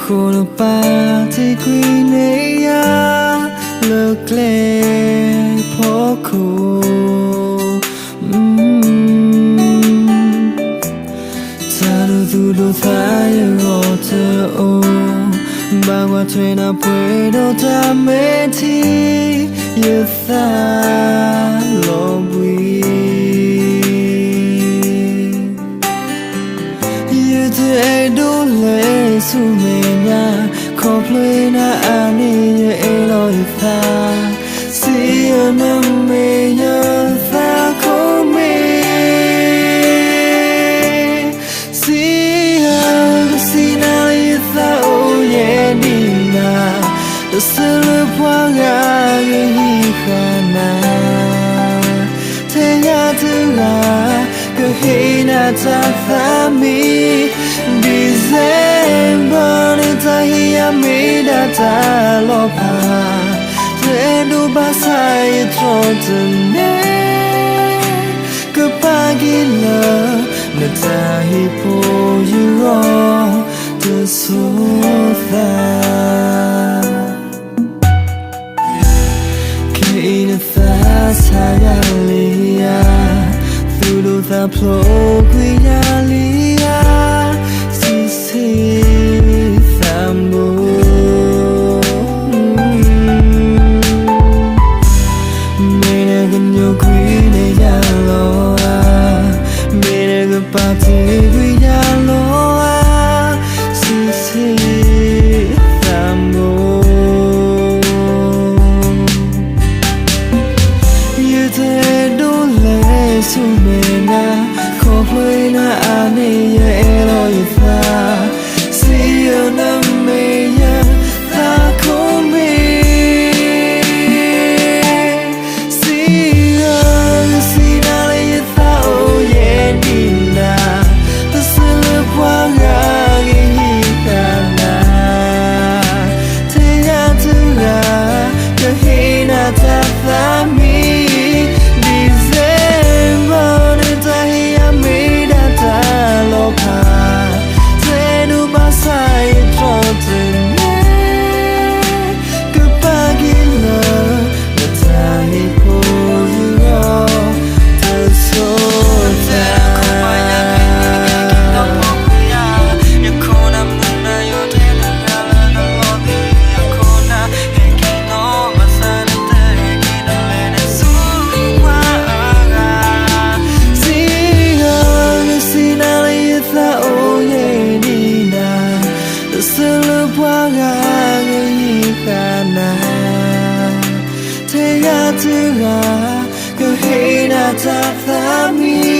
ကိၣ်တပၤတ့ၢ်ကွံာ်န့ၢ်ယၤ လၢကျဲဖီခိၣ်, တၢ်ဒိၣ်သူၣ်ဒိၣ်သးယဂီၢ်တအိၣ်, ဘၣ်ကွၢ်ထွဲနၢ်ပှဲၤဒီးတၢ်မဲာ်ထံ ယသးလီၤဘှံး ယတအဲၣ်ဒိးလဲၤဆူမဲာ်ညါ, ခီဖျိနၤအါန့ၢ်ယအဲၣ်လီၤယသး, စံးယၤနမ့ၢ်ယသးခိၣ်မဲာ် စံးယၤကစံးနၤလၢယသးအိၣ်ယဲၢ်ဒံးနၤ, တစၢလၢပှၤဂၤဂ့ၤဟံးဃာ်နၤ, ထဲယၤတဂၤ ကဟ့ၣ်နၤတၢ်သးမံ, December န့ၣ်တၢ်ဟ့ၣ်ယၤမ့ၢ်ဒၣ်တၢ်လီၤဖး, တအဲၣ်ဒိးဘၣ်ဆၣ်ယတြီတနဲ ကပာ်က့ၤလၢ နတၢ်ဟ့ၣ်ဖိယဂီၢ် တဆိသး ခဲအံၤနသးဆါယၤလံဧါ, သူၣ်ဒိၣ်သးဖျိးကွံာ်ယၤလံဧါ, စံးဆ့သးဘိ မ့ၢ်နကညိကွံာ်န့ၢ်ယၤလီၤဧါ, မ့ၢ်နကပာ်တ့ၢ်ကွံာ်ယၤလီၤဧါ, စံးဆ့သးဘိ ယတအဲၣ်ဒိးလဲၤဆူမဲာ်ညါ, ခီဖျိနၤအါန့ၢ်ယအဲၣ်လီၤယသး, စံးယၤနမ့ၢ်ယသးခိၣ်မဲာ် စံးယၤကစံးနၤလၢယသးအိၣ်ယဲၢ် ဒံးနၤ, တစၢလၢပှၤဂၤဂ့ၤဟံးဃာ်နၤ, ထဲယၤတဂၤ ကဟ့ၣ်နၤတၢ်သးမံ, December န့ၣ်တၢ်ဟ့ၣ်ယၤမ့ၢ်ဒၣ်တၢ်လီၤဖး, တအဲၣ်ဒိးဘၣ်ဆၣ်ယတြီတနဲ ကပာ်က့ၤလၢ နတၢ်ဟ့ၣ်ဖိယဂီၢ် တဆိသး စံးယၤကစံးနၤလၢယသးအိၣ်ယဲၢ်ဒံးနၤ, တစၢလၢပှၤဂၤဂ့ၤဟံးဃာ်နၤ, ထဲယၤတဂၤ ကဟ့ၣ်နၤတၢ်သးမံ